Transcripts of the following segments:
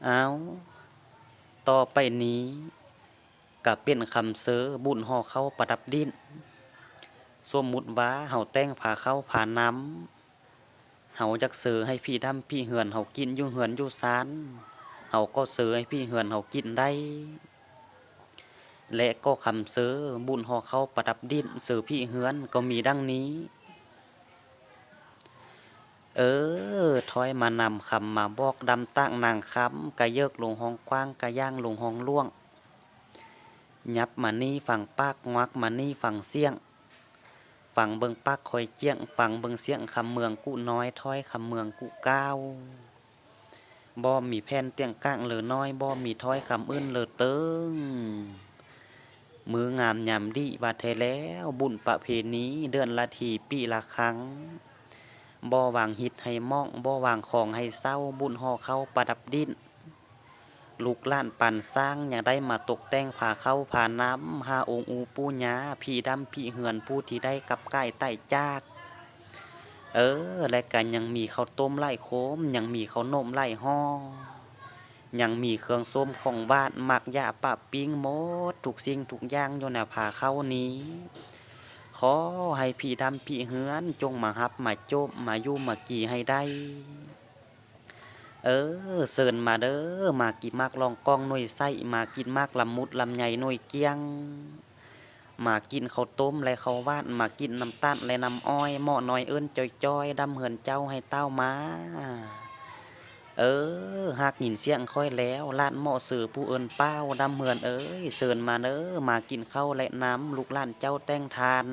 ອ້າວ ຕໍ່ໄປນີ້ກະເປັນຄຳເຊີບຸນຫໍ່ເຂົ້າປະດັບດິນ. ສົມມຸດວ່າເຮົາແຕ່ງຜ້າເຂົ້າຜ້ານ້ຳ, ເຮົາຢາກເຊີໃຫ້ຜີດຳຜີເຮືອນເຮົາກິນຢູ່ເຮືອນຢູ່ຊານ, ເຮົາກໍເຊີໃຫ້ຜີເຮືອນເຮົາກິນໄດ້. ແລະກໍຄຳເຊີບຸນຫໍ່ເຂົ້າປະດັບດິນເຊີຜີເຮືອນກໍມີດັ່ງນີ້. ເອີ ຖອຍມານຳຄຳມາບອກດຳຕາງນາງຄຳ, ກະເຢິກລົງຫ້ອງກວ້າງ, ກະຍ່າງລົງຫ້ອງຫຼວງ. ຫຍັບມານີ້ຟັງປາກ, ງວັກມານີ້ຟັງສຽງ. ຟັງເບິ່ງປາກຂ້ອຍຈຽງ, ຟັງເບິ່ງສຽງຄຳເມືອງກຸນ້ອຍ, ຖ້ອຍຄຳເມືອງກຸກ້າວ. ບໍ່ມີແຜ່ນຕຽງກາງເລີນ້ອຍ, ບໍ່ມີຖ້ອຍຄຳອື່ນເລີເຕີງ. ມື້ງາມຍາມດີວ່າແທ້ແລ້ວ, ບຸນປະເພນີເດືອນລະທີປີລະຄັ້ງ. ບໍ່ວາງຮີດໃຫ້ໝອງ, ບໍ່ວາງຂອງໃຫ້ເຊົາ, ບຸນຫໍ່ເຂົ້າປະດັບດິນ. ລູກຫຼານປານຊ້າງຍັງໄດ້ມາຕົກແຕ່ງຜ້າເຂົ້າຜ້ານ້ຳ ຫາອົງອູປູ່ຍ່າ, ຜີດຳຜີເຮືອນຜູ້ທີ່ໄດ້ກັບກາຍຕາຍຈາກ. ເອີ ແລະກະຍັງມີເຂົ້າຕົ້ມຫຼາຍໂຄມ, ຍັງມີເຂົ້າໜົມຫຼາຍຫໍ່, ຍັງມີເຄື່ອງສົ້ມຂອງຫວານ, ໝາກຢາປະປີ້ງ, ໝົດທຸກສິ່ງທຸກຢ່າງຢູ່ໃນຜ້າເຂົ້ານີ້. ຂໍໃຫ້ຜີດຳຜີເຮືອນຈົ່ງມາຮັບມາໂຈບ, ມາຢູ່ມາກີໃຫ້ໄດ້. ເອີ ເຊີນມາເດີ, ມາກິນໝາກລອງກອງໜ່ວຍໃສ, ມາກິນໝາກລຳມຸດລຳໄຍໜ່ວຍກ້ຽງ, ມາກິນເຂົ້າຕົ້ມແລະເຂົ້າຫວານ, ມາກິນນ້ຳຕານແລະນ້ຳອ້ອຍ, ໝໍ້ນ້ອຍເອີ້ນຈ້ອຍໆ, ດຳເຮືອນເຈົ້າໃຫ້ຕ້າວມາ. ເອີ ຫາກຍິນສຽງຂ້ອຍແລ້ວ, ຫຼານໝໍ້ເຊີຜູ້ເອີ້ນປ້າວ, ດຳເຮືອນເອີຍ, ເຊີນມາເດີ, ມາກິນເຂົ້າແລະນ້ຳ, ລູກຫຼານເຈົ້າແຕ່ງທານ.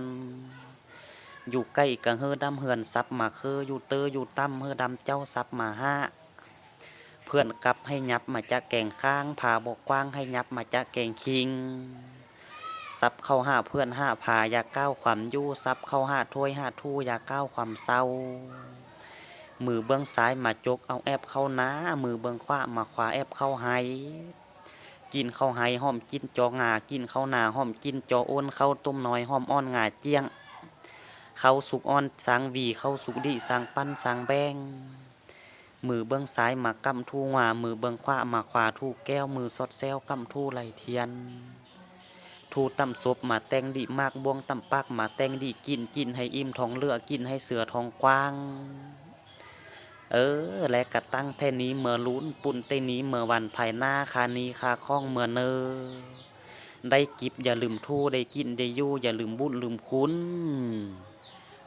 ຢູ່ໃກ້ກະເຮີດຳເຮືອນສັບມາຄື, ຢູ່ເຕີຢູ່ຕ່ຳເຮີດຳເຈົ້າສັບມາຫາ. ເພື່ອນກັບໃຫ້ຫຍັບມາຈາກແກງຂ້າງ, ຜາບໍ່ກວ້າງໃຫ້ຫຍັບມາຈາກແກງຄີງ. ສັບເຂົ້າຫາເພື່ອນຫາພາ, ຢ່າກ້າວຄວາມຢູ່, ສັບເຂົ້າຫາຖ້ວຍຫາຖູ, ຢ່າກ້າວຄວາມເສົ້າ. ມືເບື້ອງຊ້າຍມາຈົກເອົາແອບເຂົ້ານາ, ມືເບື້ອງຂວາມາຄວ້າແອບເຂົ້າໄຮ່. ກິນເຂົ້າໄຮ່ຫອມກິ່ນຈໍງາ, ກິນເຂົ້ານາຫອມກິ່ນຈໍໂອນ, ເຂົ້າຕົ້ມນ້ອຍຫອມອ່ອນງາຈຽງ, ເຂົ້າສຸກອ່ອນສ້າງຫວີ, ເຂົ້າສຸກດີສ້າງປັ້ນສ້າງແບ່ງ. ມືເບື້ອງຊ້າຍມາກຳຖູງວາ, ມືເບື້ອງຂວາມາຄວ້າຖູແກ້ວ, ມືສອດແຊວກຳຖູໄຫຼທຽນ. ຖູຕຳສົບມາແຕ່ງດີໝາກ, ບ່ວງຕຳປາກມາແຕ່ງດີກິນ, ກິນໃຫ້ອີ່ມທ້ອງເຫຼືອ, ກິນໃຫ້ເສືອທ້ອງກວ້າງ. ເອີ ແລະກະຕັ້ງແຕ່ນີ້ເມືອລຸນ, ປຸ້ນແຕ່ນີ້ເມືອວັນ, ພາຍໜ້າຄານີຄາຂອງເມືອເນີ. ໄດ້ກິບຢ່າລືມຖູ, ໄດ້ກິນໄດ້ຢູ່ຢ່າລືມບຸນລືມຄຸນ.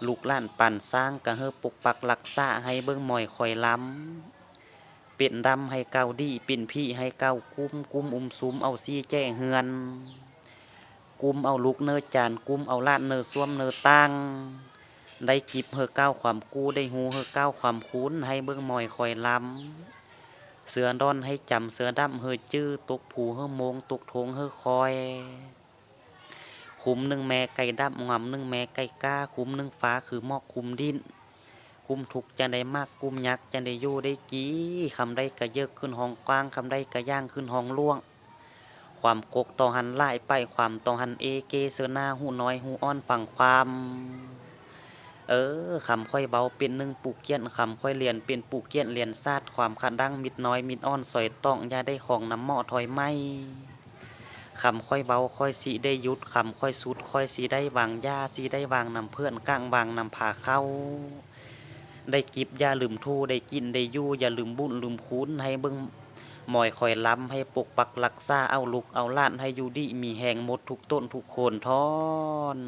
ລູກຫຼານປານຊ້າງກະເຮີປົກປັກລັກສາ, ໃຫ້ເບິ່ງໝອຍຄອຍລຳ. ເປັນດຳໃຫ້ກ້າວດີ, ເປັນຜີໃຫ້ກ້າວກຸ້ມ, ກຸ້ມອຸມຊຸມເອົາສີແຈເຮືອນ. ກຸ້ມເອົາລູກເນີຈານ, ກຸ້ມເອົາຫຼານເນີຊວມເນີຕ່າງ, ໄດ້ກິບເຮີກ້າວຄວາມກູ້, ໄດ້ຮູ້ເຮີກ້າວຄວາມຄູນ, ໃຫ້ເບິ່ງໝອຍຄອຍລຳ. ເສືອດອນໃຫ້ຈຳ, ເສືອດຳເຮີຈື່, ຕົກພູເຮີໂມງ, ຕົກໂທງເຮີຄອຍ. ຄຸມໜຶ່ງແມ່ໄກ່ດຳ, ງຳໜຶ່ງແມ່ໄກ່ກ້າ, ຄຸມໜຶ່ງຟ້າຄືໝອກຄຸມດິນ. ກຸ້ມທຸກຈັ່ງໄດ້ໝາກ, ກຸ້ມຍາກຈັ່ງໄດ້ຢູ່ໄດ້ກີ. ຄຳໃດກະເຢິກຂຶ້ນຫ້ອງກວ້າງ, ຄຳໃດກະຍ່າງຂຶ້ນຫ້ອງຫຼວງ. ຄວາມກົກຕໍ່ຫັ້ນຫຼາຍໄປ, ຄວາມຕໍ່ຫັ້ນເອເກ, ເສີໜ້າຫູນ້ອຍຫູອ່ອນຟັງຄວາມ. ເອີ ຄຳຂ້ອຍເວົ້າເປັນໜຶ່ງປູກກຽນ, ຄຳຂ້ອຍລຽນເປັນປູກກຽນລຽນສາດ, ຄວາມຂະດັງມິດນ້ອຍມິດອ່ອນຊອຍຕ້ອງ, ຢ່າໄດ້ຂອງນຳໝໍ້ຖອຍໄໝ. ຄຳຂ້ອຍເວົ້າຂ້ອຍຊິໄດ້ຢຸດ, ຄຳຂ້ອຍສຸດຂ້ອຍຊິໄດ້ວາງ, ຢ່າຊິໄດ້ວາງນຳເພື່ອນ, ກາງວາງນຳພາເຂົ້າ. ໄດ້ກິບຢ່າລືມຖູ, ໄດ້ກິນໄດ້ຢູ່ຢ່າລືມບຸນລືມຄຸນ, ໃຫ້ເບິ່ງໝອຍຄອຍລຳ, ໃຫ້ປົກປັກລັກສາເອົາລູກເອົາຫຼານ, ໃຫ້ຢູ່ດີມີແຮງໝົດທຸກຕົນທຸກຄົນທ້ອນ.